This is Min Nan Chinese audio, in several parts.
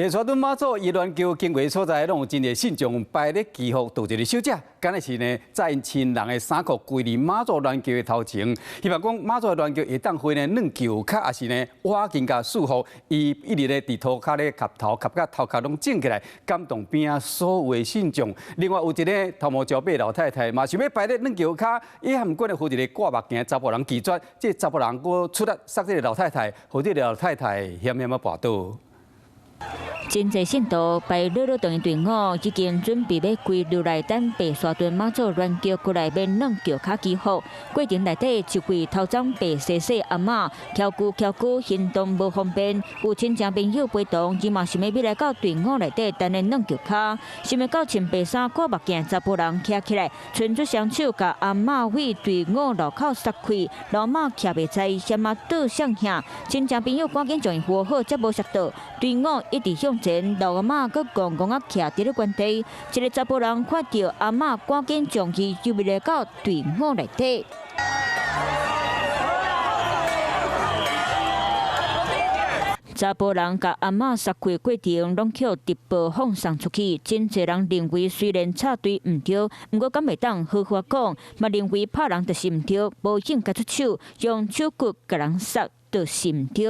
白沙屯媽祖伊鑾轎經過所在，攏有真濟信眾排咧祈福，就一个小姐，敢若是呢，載𪜶親人的衫褲跪佇媽祖鑾轎的頭前，希望講媽祖的鑾轎會當飛呢軟轎跤，抑是呢倚近共賜福。伊一直咧佇塗跤咧磕頭，磕甲頭殼攏腫起來，感動邊仔所有的信眾。另外有一个頭毛焦白老太太嘛，想欲排咧軟轎跤，伊毋過呢予一个掛目鏡的查埔人拒絕，這查埔人閣出力捒這个老太太，予這个老太太險險仔跋倒。真濟信徒排落落長的隊伍，已經準備欲跪落來等白沙屯媽祖鑾轎過來，欲軟轎跤祈福。過程內底，一位頭鬃白細細阿嬤，蹺龜蹺龜行動無方便，有親戚朋友陪同，伊嘛想欲欲來到隊伍內底等咧軟轎跤，想袂到穿白衫掛目鏡查埔人徛起來，伸出雙手共阿嬤對隊伍路口捒開，老媽徛袂在，險仔倒摔下，親戚朋友趕緊將伊扶好，才無摔倒。隊伍一直向前，老阿嬤閣戇戇仔徛佇咧原地。一个查埔人看著阿嬤，趕緊將伊入來到隊伍內底。查埔人共阿嬤捒開過程，攏予直播放送出去。真濟人認為雖然插隊毋對，毋過敢會當好好講，嘛認為拍人就是毋對，無應該出手，用手骨共人捒就是毋對。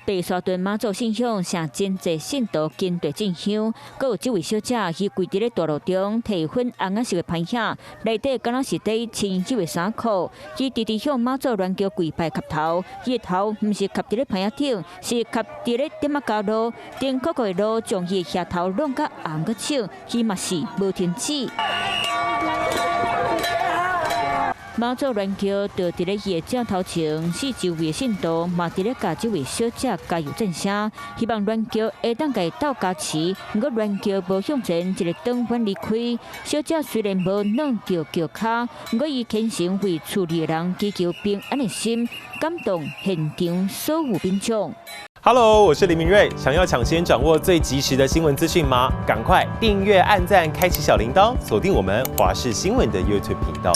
白沙屯媽祖信仰，成真濟信徒跟隊進香，閣有這位小姐，伊跪佇咧大路中，提粉紅仔色的盤盒，內底敢若是佇親手的衫褲。伊直直向媽祖鑾轎跪拜磕頭，伊的頭毋是磕佇咧盤仔頂，是磕佇咧點仔膠路，頂扣扣的路將伊的額頭弄甲紅閣青，伊嘛是無停止。媽祖鑾轎就佇咧伊的正頭前，四周圍的信徒嘛佇咧共這位小姐加油讚聲，希望鑾轎會當共伊鬥加持。毋過鑾轎無向前，一个轉彎離開。小姐雖然無軟著轎跤，毋過伊虔誠為厝裡的人祈求平安的心，感動現場所有民眾。 Hello，我是林明瑞。想要搶先掌握最及時的新聞資訊嗎？趕快訂閱、按讚、開啟小鈴鐺，鎖定我們華視新聞的 YouTube 頻道。